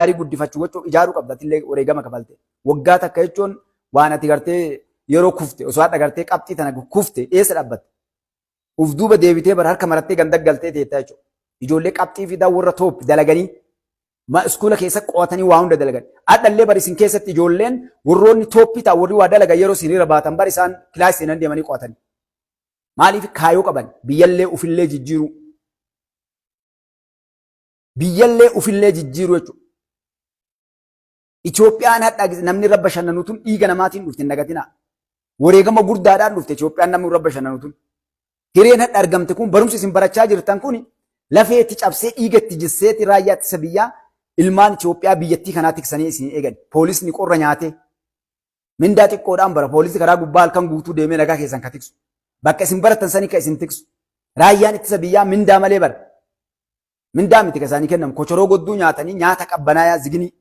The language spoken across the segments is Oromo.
Gaarii guddifachuu gochuuf ijaaruu qabda, atillee wareegama kafalte. Waggaa takka jechuun waan ati gartee yeroo kufte, osoo hadha gartee qabxii tana kufte, eessa dhaabbatte? Uf duuba deebitee bara harka marattee ganda galtee teettaa jechuudha. Ijoollee qabxii fidaa, warra top dalaganii iskuula keessa qo'atanii waa hunda dalagan. Hadhallee bari isin keessatti ijoolleen warroonni top ta'a, warri waa dalagan, yeroo isin irra baatan bari isaan kilaasii seenan deemanii qo'atanii. Maaliif? Kaayoo qaban, biyyallee ufillee jijjiiruu. Biyyallee ufillee jijjiiruu jechuudha. Itoophiyaan hadha namni irra bashannanu tun dhiiga namaatiin dhufte, hin dagatinaa. Wareegama guddaadhaan dhufte Itoophiyaan namni irra bashannanu tun. Hireen hadha argamte kun, barumsi isin barachaa jirtan kun, lafee itti cabsee, dhiiga itti jisseeti raayyaa ittisa biyyaa ilmaan Itoophiyaa biyyattii kanaa tiksanii isin eegan. Poolisni qorra nyaatee mindaa xiqqoodhaan bara poolisni karaa gubbaa halkan guutuu deemee nagaa keessan ka tiksu. Bakka isin barattan sanii ka isin tiksu. Raayyaan ittisa biyyaa mindaa malee bara. Mindaa miti ka isaanii kennamu. Kochoroo godduu nyaatanii, nyaata qabbanaayaa ziginii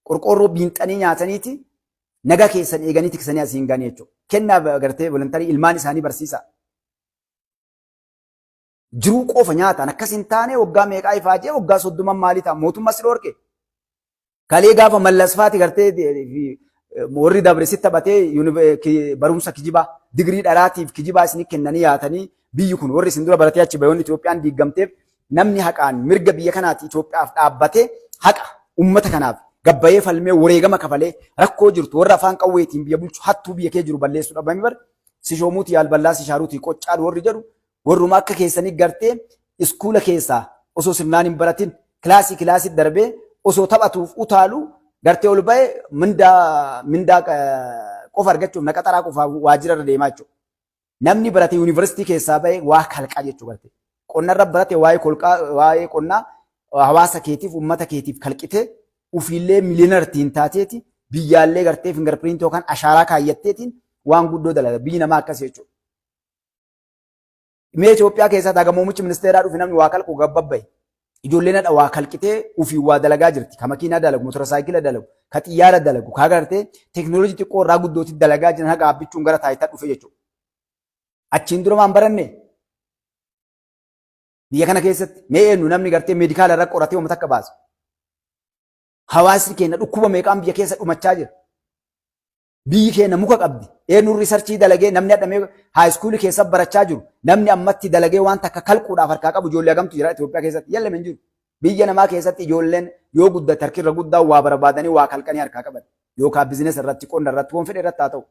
qorqoorroo biinxanii nyaataniiti nagaa keessan eeganii tiksanii asiin ganii jechuudha. Kennaa gartee voluntary ilmaan isaanii barsiisaa. Jiruu qofa nyaatan akkas hin taane, waggaa meeqaa ifaajee, waggaa 30 maalii ta'a, mootummaa si dhorke. Kalee gaafa mallasfaati gartee warri dabre si taphatee barumsa kijibaa, digirii dharaatiif kijibaa isinii kennanii yaatanii, biyyi kun warri isin dura baratee achi bayoonni Itoophiyaan diigamteef, namni haqaan mirga biyya kanaati Itoophiyaaf dhaabbatee, haqa ummata kanaaf gabbayee falmee, wareegama kafalee, rakkoo jirtu warra afaan qawweetiin biyya bulchu, hattuu biyya kee jiru balleessuu dhabame bar si shoomuuti yaalballaa si shaaruuti qoccaan warri jedhu warruma akka keessanii gartee iskuula keessaa osoo sirnaan hin baratin kilaasii kilaasii darbee osoo taphatuuf utaalu gartee ol ba'e, mindaa mindaa qofa argachuuf naqaxaraa qofaaf waajjira irra deemaa jechuudha. Namni barate yuunivarsiitii keessaa ba'e waa kalqaa jechuudha gartee. Qonnarra barate, waa'ee kolqaa, waa'ee qonnaa hawaasa keetiif, uummata keetiif kalqitee, ofiillee millionaire taateeti, biyyaallee gartee fingerprint yookaan ashaaraa kaayyatteetiin waan guddoo dalaga. Biyyi namaa akkas jechuudha. Mee Itoophiyaa keessatti haga muummichi ministeeraa dhufe namni waa kalqu gabbabbaye. Ijoolleen hadha waa kalqitee ofii waa dalagaa jirti. Ka makiinaa dalagu, motorsaayikila dalagu, ka xiyyaara dalagu, ka gartee teekinooloojii xiqqoo irraa guddootti dalagaa jiran haga abbichuun gara taayitaa dhufe jechuudha. Achiin dura waan baranne biyya kana keessatti mee eenyu namni gartee medical irra qoratee uummata akka baasu? Hawaasni keenya dhukkuba meeqaan biyya keessa dhumachaa jira. Biyyi keenya muka qabdi. Eenyuun research dalagee? Namni hadhamee high school keessa barachaa jiru? Namni ammatti dalagee waan takka kalquudhaaf harkaa qabu ijoollee hagamtu jira Itoophiyaa keessatti? Yallame hin jiru. Biyya namaa keessatti ijoolleen yoo guddate harki irra guddaa waa barbaadanii waa kalqanii harkaa qaban. Yookaan business irratti, qonna irratti, waan fedhe irratti haa ta'u.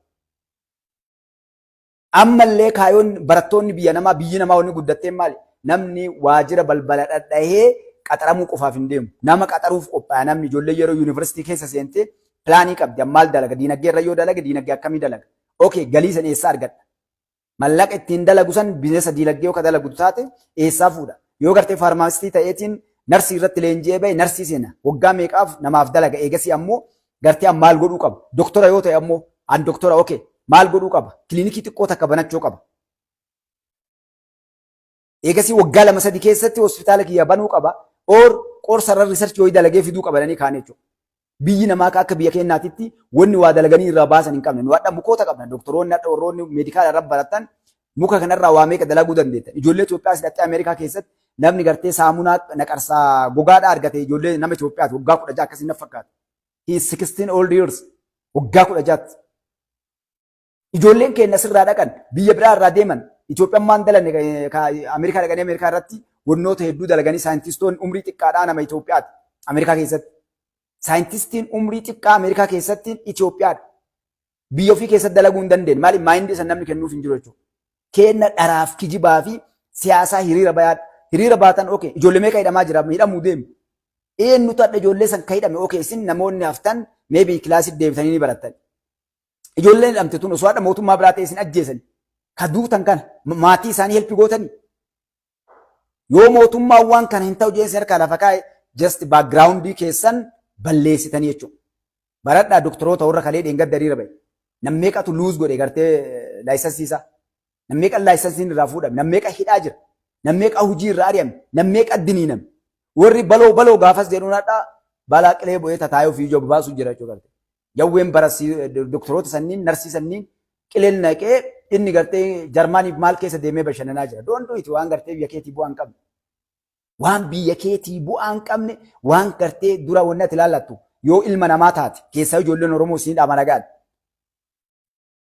Ammallee kaayoon barattoonni biyya namaa, biyyi namaa wanni guddatteen maali? Namni waajjira balbala dhadhahee qaxaramuu qofaaf hin deemu. Nama qaxaruuf qophaa'a namni. Ijoollee yeroo yuunivarsiitii keessa seentee plan qabdi. Maal dalaga? Diinagdee irra yoo dalage, diinagdee akkamii dalaga? Okay, galii san eessaa argadha? Mallaqa ittiin dalagu san, business diinagdee yoo ka dalagu taate, eessaa fuudha? Yoo gartee pharmacist ta'eetiin narsii irratti leenji'ee bahe, narsii seena. Waggaa meeqaaf namaaf dalaga? Eegasii ammoo gartee maal godhuu qaba? Doktora yoo ta'e ammoo, an doktora, okay, maal godhuu qaba? Kiliinikii xiqqoo takka banachuu qaba. Eegasii waggaa 2-3 keessatti hospitaala kiyya banuu qaba. Or qorsa irra research yoo dalagee fiduu qaba jedhanii kaan jechuudha. Biyyi namaa akka biyya keenyaatitti wanni waa dalaganii irraa baasan hin qabne. Nu hadha mukoota qabna. Doktoroonni hadha warroonni medical irra baratan muka kanarraa waa meeqa dalaguu dandeettan. Ijoollee Itoophiyaa hidhattee Ameerikaa keessatti namni gartee saamunaa naqarsaa gogaadhaa argate ijoollee nama Itoophiyaati, waggaa 16 akkasii na fakkaata. He is 16 old years, waggaa 16tti. Ijoolleen keenya asirraa dhaqan, biyya biraa irraa deeman, Itoophiyaan maan dalanne, Ameerikaa dhaqanii Ameerikaa irratti wannoota hedduu dalaganii, saayintistoonni umrii xiqqaadhaa nama Itoophiyaati Ameerikaa keessatti. Saayintistiin umrii xiqqaa Ameerikaa keessatti Itoophiyaadha. Biyya ofii keessatti dalaguu hin dandeenye. Maali? Mind san namni kennuuf hin jiru jechuudha. Kenna dharaaf kijibaa fi siyaasaa hiriira bayaadha. Hiriira baatan, okay, ijoollee meeqa hidhamaa jira, hidhamuu deemu. Eenyutu adda ijoollee san ka hidhame? Okay, isin namoonni haftan maybe kilaasii deebitanii ni barattan. Ijoolleen hidhamte tun osoo haadha mootummaa biraa ta'e isin ajjeesan. Ka duutan kana maatii isaanii help gootanii. Yoo mootummaan waan kana hin ta'u jeensi harkaa lafa kaa'e, just background keessan balleessitanii jechuudha. Baradhaa, doktoroota warra kalee dheengadda hiriira bahe. Nam meeqatu lose godhe gartee license isaa? Nam meeqa licenseiin irraa fuudhame? Nam meeqa hidhaa jira? Nam meeqa hojii irraa ari'ame? Nam meeqa diniiname? Warri baloo baloo gaafas jedhuun hadhaa balaa qilee bu'ee tataayee ofii ija baasu jira jechuudha. Jawween bara doktoroota sanniin, narsii sanniin qileen naqee, inni gartee Jarmaaniif maal keessa deemee bashannanaa jira. Don't do it, waan gartee biyya keetii bu'aa hin qabne. Waan biyya keetii bu'aa hin qabne, waan gartee dura wanni ati ilaallattu yoo ilma namaa taate, keessaa ijoolleen Oromoo isin dhaama nagaan.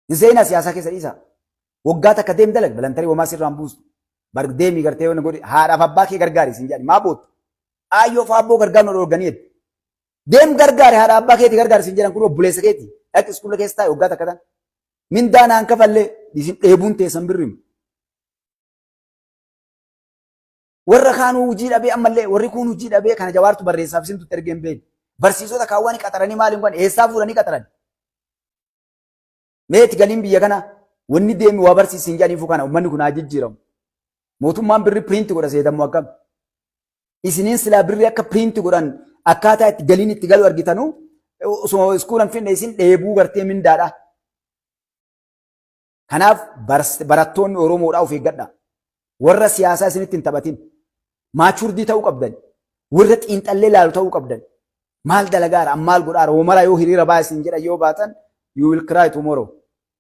Hin seenaa siyaasaa keessa dhiisaa. Waggaa takka deem dalag balantarii homaa sirraan buustu. Bar deemii gartee yoo godhi haadhaaf abbaa kee gargaari isin jedhani maa boottu. Aayyoo fi abboo gargaarnu dhorganii jedhu. Deem gargaari, haadha abbaa keetii gargaari isin jedhan kun obboleessa keetii. Dhaqi iskuula keessa taa'e waggaa takka tan. Mindaa naan kafallee isin dheebuun teessan birrimu. Warra kaanuu hojii dhabee, ammallee warri kun hojii dhabee kana Jawaartu barreessaaf isin tutti ergeen beekne. Barsiisota kaawwanii qaxaranii maaliin godhan, eessaa fuudhanii qaxaran? Meeti galiin biyya kana wanni deemi waa barsiisin jedhaniifu kana uummanni kun haa jijjiiramu. Mootummaan birri print godha seetammoo akkam? Isiniin silaa birri akka print godhan akkaataa itti galiin itti galu argitanu osoo iskuulan finne isin dheebuu gartee mindaadha. Kanaaf barattoonni Oromoodhaa of eeggadha. Warra siyaasaa isinitti hin taphatin. Matured ta'uu qabdan. Warra xiinxallee laalu ta'uu qabdan. Maal dalagaara, maal godhaara, hoomara yoo hiriira baa isin jedha yoo baatan, you will cry tomorrow.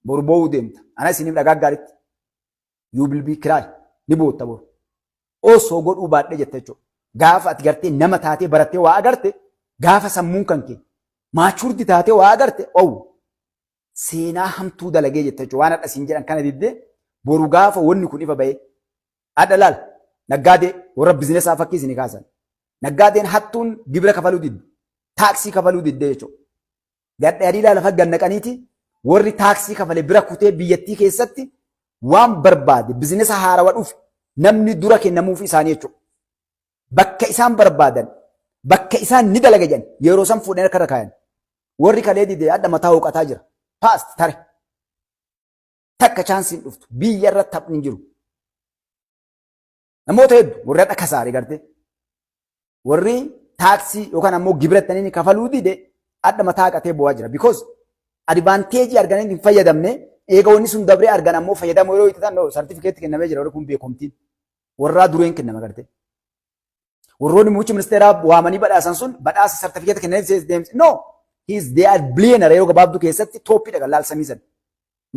Boru boo'uu deemta. Ana isiniif dhagaa gaaritti. You will be cry. Ni bootta boru. Osoo godhuu baadhee jetta jechuudha. Gaafa ati gartee nama taatee barattee waa agarte, gaafa sammuun kan kee matured taatee waa agarte, owu seenaa hamtuu dalagee jetta jechuudha. Waan hadha siin jedhan kana diddee boru gaafa wanni kun ifa bahee hadha laal, naggaadee warra businessaa fakkii isinii kaasan. Naggaadeen hattuun gibira kafaluu didde. Taaksii kafaluu diddee jechuudha. Gadhee lafa gannaqaniiti warri taaksii kafale bira kutee biyyattii keessatti waan barbaade businessa haarawaa dhufe namni dura kennamuuf isaanii jechuudha. Bakka isaan barbaadan, bakka isaan ni dalaga jedhan yeroo san fuudhanii harka irra kaayan. Warri kalee dide hadha mataa hooqataa jira. Past tare. Takka chanceiin dhuftu biyya irra taphni hin jiru. Namoota hedduu warri hadha kasaare gartee. Warri taaksii yookaan ammoo gibira ittanii kafaluu dide hadha mataa haqatee bu'aa jira. Because advantage arganii hin fayyadamne, eega wanni sun dabree argan ammoo fayyadamoo yeroo itti ta'an sartifikeetti kennamee jira, warri kun beekomtiin. Warraa dureen kennama gartee. Warroonni muummichi ministeeraa waamanii badhaasan sun badhaasa sartifikeeta kennanii deemsi. No! He is they are billionaire, yeroo gabaabduu keessatti top dhaqa laal samii sana.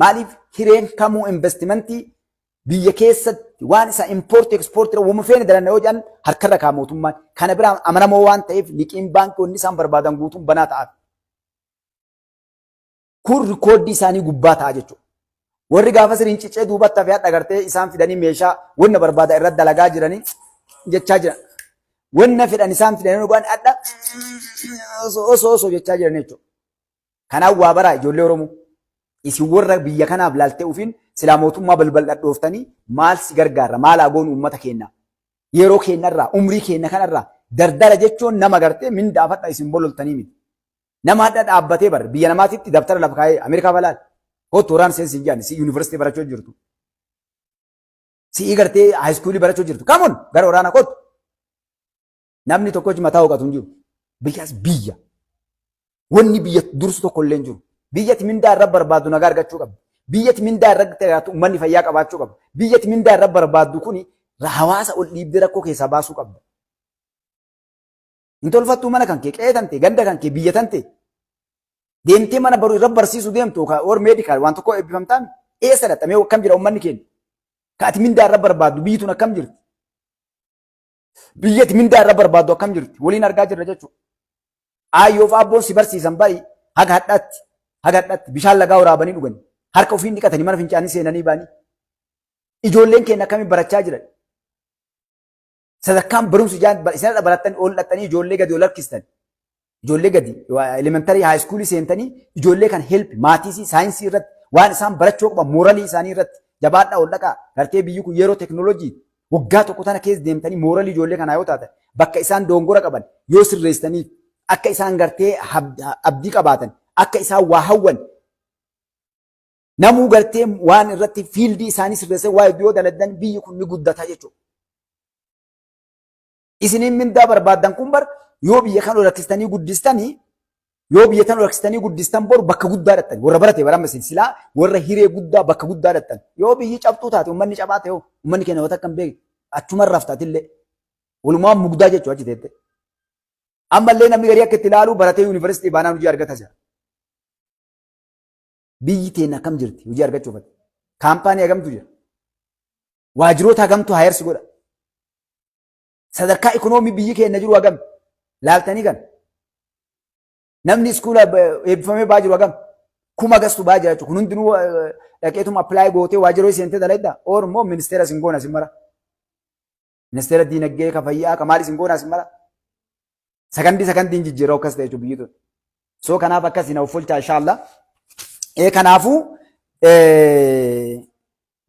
Maaliif hireen kamuu investimentii biyya keessatti waan isa import export wama feene dalanna yoo jedhan harkarra kaa mootummaan. Kana biraan amanamoo waan ta'eef liqiin baankii wanni isaan barbaadan guutuun banaa ta'a. Kun recordii isaanii gubbaa ta'a jechuudha. Warri gaafa siriin ciccee duubatti hafee hadha gartee isaan fidanii meeshaa wanna barbaada irratti dalagaa jiranii jechaa jiran. Wanna fedhan isaan fidanii dhugaan hadha osoo osoo jechaa jiran jechuudha. Kanaaf waa baraa, ijoollee Oromoo. Isin warra biyya kanaaf laaltee ufiin silaa mootummaa balbal dhadhooftanii maal si gargaara, maal haa goonu uummata keenya. Yeroo keenyarraa, umrii keenya kanarraa dardara jechuun nama gartee mindaafadha isin bololtanii miti. Nama hadha dhaabbatee bar biyya namaatitti dabtara lafa kaa'ee Ameerikaa balaal. Kottu waraan seensi hin jaanne si yuunivarsiitii barachuu jirtu. Si'ii gartee high schoolii barachuu jirtu. Kamuun gara waraanaa kottu. Namni tokkochi mataa hooqatu hin jiru. Biyyas biyya. Wanni biyya dursu tokko illee hin jiru. Biyyatti mindaa irra barbaaddu nagaa argachuu qabdi. Biyyatti mindaa irra jiraatu uummanni fayyaa qabaachuu qaba. Biyyatti mindaa irra barbaaddu kuni hawaasa ol dhiibdee rakkoo keessaa baasuu qabda. Hin tolfattuu mana kan kee, qe'ee tante, ganda kan kee, biyya tante. Deemtee mana baruu irra barsiisuu deemtu or medical waan tokko eebbifamtaan eessa dhaqxamee, akkam jira uummanni keenya? Ka ati mindaa irra barbaaddu biyyi tun akkam jirti? Biyyatti mindaa irra barbaaddu akkam jirti? Waliin argaa jirra jechuudha. Aayyoof abboon si barsiisan barii haga hadhaatti bishaan lagaa waraabanii dhugan. Harka ofiin dhiqatanii mana fincaanii seenanii ba'anii. Ijoolleen keenya akkamiin barachaa jiran? Sadarkaan barumsi ijaan isin barattan ol dhattanii ijoollee gadi ol harkistan. Ijoollee gadi elementary, high schoolii seentanii ijoollee kan help maatii saayinsii irratti waan isaan barachuu qaban moralii isaanii irratti jabaadhaa ol dhaqaa, gartee biyyi kun yeroo teknoolojii waggaa tokko tana keessa deemtanii moralii ijoollee kanaa yoo taatan, bakka isaan dongora qaban yoo sirreessitaniif, akka isaan gartee abdii qabaatan, akka isaan waa hawwan, namuu gartee waan irratti fieldii isaanii sirreessee waa hedduu yoo dalagan biyyi kun ni guddata jechuudha. Isiniin mindaa barbaaddan kun bar yoo biyya kan ol harkistanii guddistanii, yoo biyya tan ol harkistanii guddistan, boru bakka guddaa dhattan. Warra barate bara amma silaa warra hiree guddaa bakka guddaa dhattan. Yoo biyyi cabxuu taate, uummanni cabaa ta'e, uummanni keenya wata akkam beeku achuma raftaatillee walumaa mugdaa jechuudha achi teette. Ammallee namni garii akka itti ilaalu baratee yuunivarsiitii baanaan hojii argata jira. Biyyi teenya akkam jirti hojii argachuuf? Kaampaanii hagamtu jira? Waajjiroota hagamtu hire si godha? Sadarkaa ikonoomii biyyi keenya jiru hagam? Laaltanii kan. Namni iskuula eebbifamee baa jiru hagam? Kuma gastu baa jira jechuudha. Kun hundinuu dhaqeetuma apply gootee waajjira seentee dalagda. Or immoo ministeera sin goona sin mara. Ministeera diinagdee, ka fayyaa, ka maali sin goona sin mara. Sakandii sakandiin jijjiirraa akkas ta'e jechuudha biyyi tun. So kanaaf akkasii na uffolchaa inshallah. Kanaafuu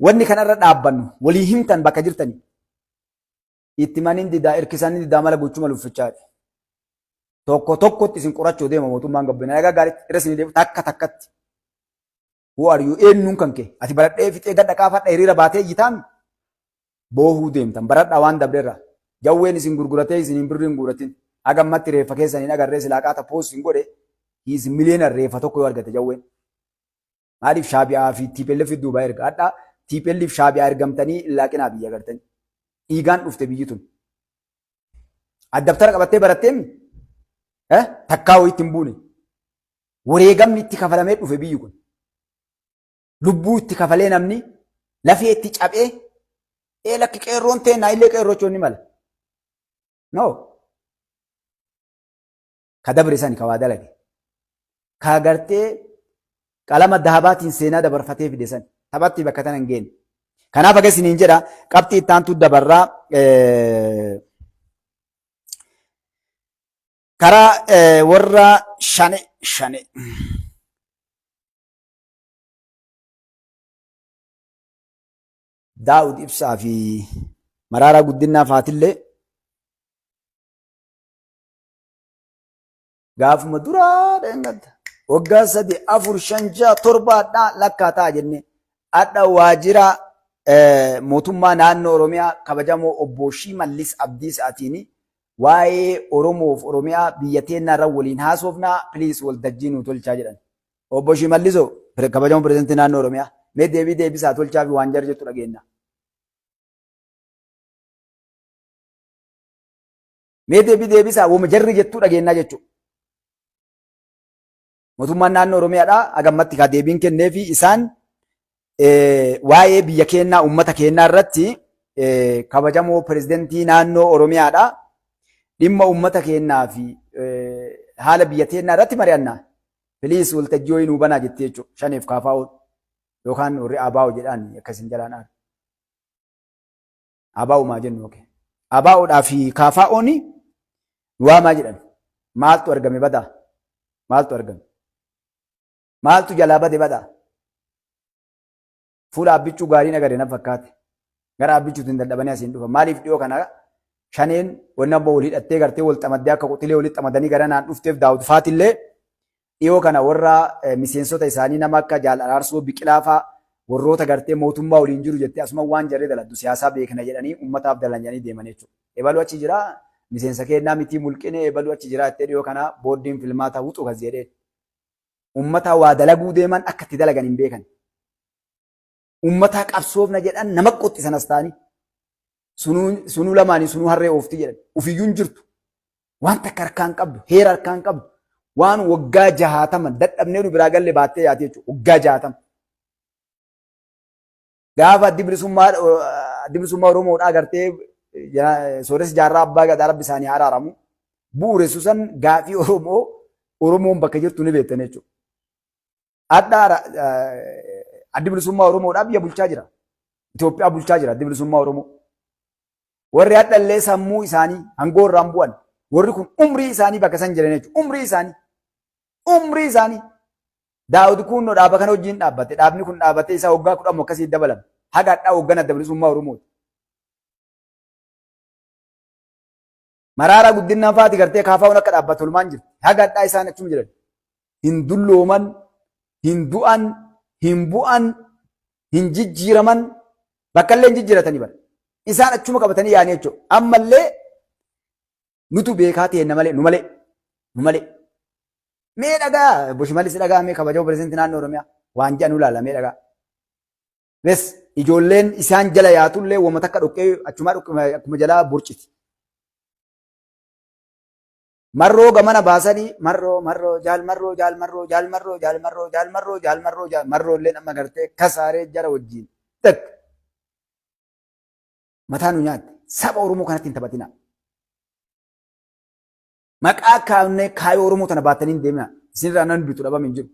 wanni kanarra dhaabbannu walii himtan bakka jirtanii. Itti maniin didaa, hirkisanii didaa, mala gochuu malu uffichaadha. Tokko tokkotti isin qorachuu deema mootummaan gabbina. Egaa gaariitti irra isin deemu takka takkatti. Who are you? Eenyuun kan kee? Ati baradhee fixee gadda qaafadha hiriira baatee iyyitaami? Boohuu deemtan baradhaa waan dabreerra. Jawween isin gurguratee isin hin birrii hin guuratin. Haga ammatti reeffa keessan hin agarree, silaa qaata post hin godhe hiis miliyoona reeffa tokko yoo argate jawween. Maaliif Shaabi'aa fi TPLF duuba erga? Hadhaa TPLF Shaabi'aa ergamtanii laaqinaa biyya gartanii. Dhiigaan dhufte biyyi tun. Addaftara qabattee baratteemi? Takkaa wayiitti hin buune. Wareegamni itti kafalamee dhufe biyyi kun. Lubbuu itti kafalee, namni lafee itti cabee, ee lakki, qeerroon ta'e naa illee qeerroo ni mala. No. Ka dabre sani ka waa dalage. Ka gartee qalama dahabaatiin seenaa dabarfatee fide sani. Taphatti bakka tana hin geenne. Kanaaf akka isiniin jedha, qabxii itti aantu dabarraa, karaa warra shane. Daawud Ibsaa fi Maraaraa Guddinaa faatillee gaafuma duraa dheengadda. Waggaa 3, 4, 5, 6, 7 hadhaa lakkaa ta'a jennee hadha waajjira mootummaa naannoo Oromiyaa kabajamoo obbo Shimallis Abdiisaatiin waa'ee Oromoof Oromiyaa biyya teennaa irra waliin haasofnaa, please waltajjii nu tolchaa jedhan. Obbo Shimallisoo, kabajamoo pirezidantii naannoo Oromiyaa, mee deebii deebisaa tolchaa fi waan jarri jettu dhageenya. Mee deebii deebisaa, wama jarri jettuu dhageenyaa jechuudha. Mootummaan naannoo Oromiyaadhaa hagammatti kaa deebiin kennee fi isaan waa'ee biyya keenyaa, uummata keenyaa irratti kabajamoo pirezidantii naannoo Oromiyaadhaa dhimma uummata keenyaa fi haala biyya keenyaa irratti mari'annaa. Please waltajjii wayii nuu banaa jettee jechuudha. Shaneef kaafaa'oo yookaan warri ABO jedhaan akkasin jalaan aara. ABO maa jennu, okay. ABOdhaa fi kaafaa'oon waamaa jedhan. Maaltu argame badaa? Maaltu argame? Maaltu jalaa bade badaa? Fuula abbichuu gaariin agarre na fakkaate. Gara abbichuutiin dadhabanii asiin dhufa. Maaliif dhiyoo kana shaneen wanni abbo wal hidhattee gartee wal xamaddee akka qotilee walitti xamadanii gara naan dhufteef Daawud Faatillee dhiyoo kana warra miseensota isaanii nama akka Jaal Araarsoo Biqilaa fa'aa, warroota gartee mootummaa waliin jiru jettee asuma waan jarree daladdu siyaasaa beekna jedhanii uummataaf dalan jedhanii deeman jechuudha. Ebaluu achi jira, miseensa kennaa mitii mulqine, ebaluu achi jira jettee dhiyoo kana boordiin filmaata wuxu kas jedhee. Uummata waa dalaguu deeman akka itti dalagan hin beekan. Uummataa qabsoofna jedhan nama qoxxisan as ta'anii. Sunuu lamaanii sunuu harree oofti jedhan. Ufiyyuu hin jirtu. Waan takka harkaan qabdu, heera harkaan qabdu. Waan waggaa 60 dadhabnee nu biraa galle baattee yaate jechuudha. Waggaa 60. Gaafa Addi Bilisummaa Oromoodhaa gartee Sooressi Jaarraa Abbaa Gadaa, Rabbi isaanii araaramu, bu'uuressu san gaafii Oromoo Oromoon bakka jirtu ni beektan jechuudha. Adda Addi Bilisummaa Oromoodhaa biyya bulchaa jira. Itoophiyaa bulchaa jira Addi Bilisummaa Oromoo. Warri hadha illee sammuu isaanii hangoo irraan bu'an, warri kun umrii isaanii bakka san jiran jechuudha. Umrii isaanii. Umrii isaanii. Daawud Kunnoo dhaaba kana wajjin dhaabbate. Dhaabni kun dhaabatee isaa waggaa 10 akkasii dabalame. Haga hadhaa hoogganaa Adda Bilisummaa Oromooti. Maraaraa Guddinaa faati gartee kaafaa'uun akka dhaabbatu olmaan jirti. Haga hadhaa isaan achuma jiran. Hin dullooman, hin du'an, hin bu'an, hin jijjiiraman, bakka illee hin jijjiiratanii bara. Isaan achuma qabatanii yaa'anii jechuudha. Ammallee nutu beekaa ta'e malee, nu malee, nu malee. Mee dhagaa, Obbo Shimallis dhagaa, mee kabajamoo pirezidantii naannoo Oromiyaa waan jedhan ulaala, mee dhagaa. Bes ijoolleen isaan jala yaatullee wama takka dhoqqee achumaa dhoqqee akkuma jalaa burciti. Marroo gamana baasanii marroo, marroo, jaal marroo, jaal marroo, jaal marroo, jaal marroo, jaal marroo, jaal marroo, jaal marroo illee amma gartee kasaaree jara wajjin tak mataa nu nyaatte. Saba Oromoo kanatti hin taphatinaa. Maqaa kaayoo Oromoo tana baatanii hin deemina. Isinirraa nan bitu dhabame hin jiru.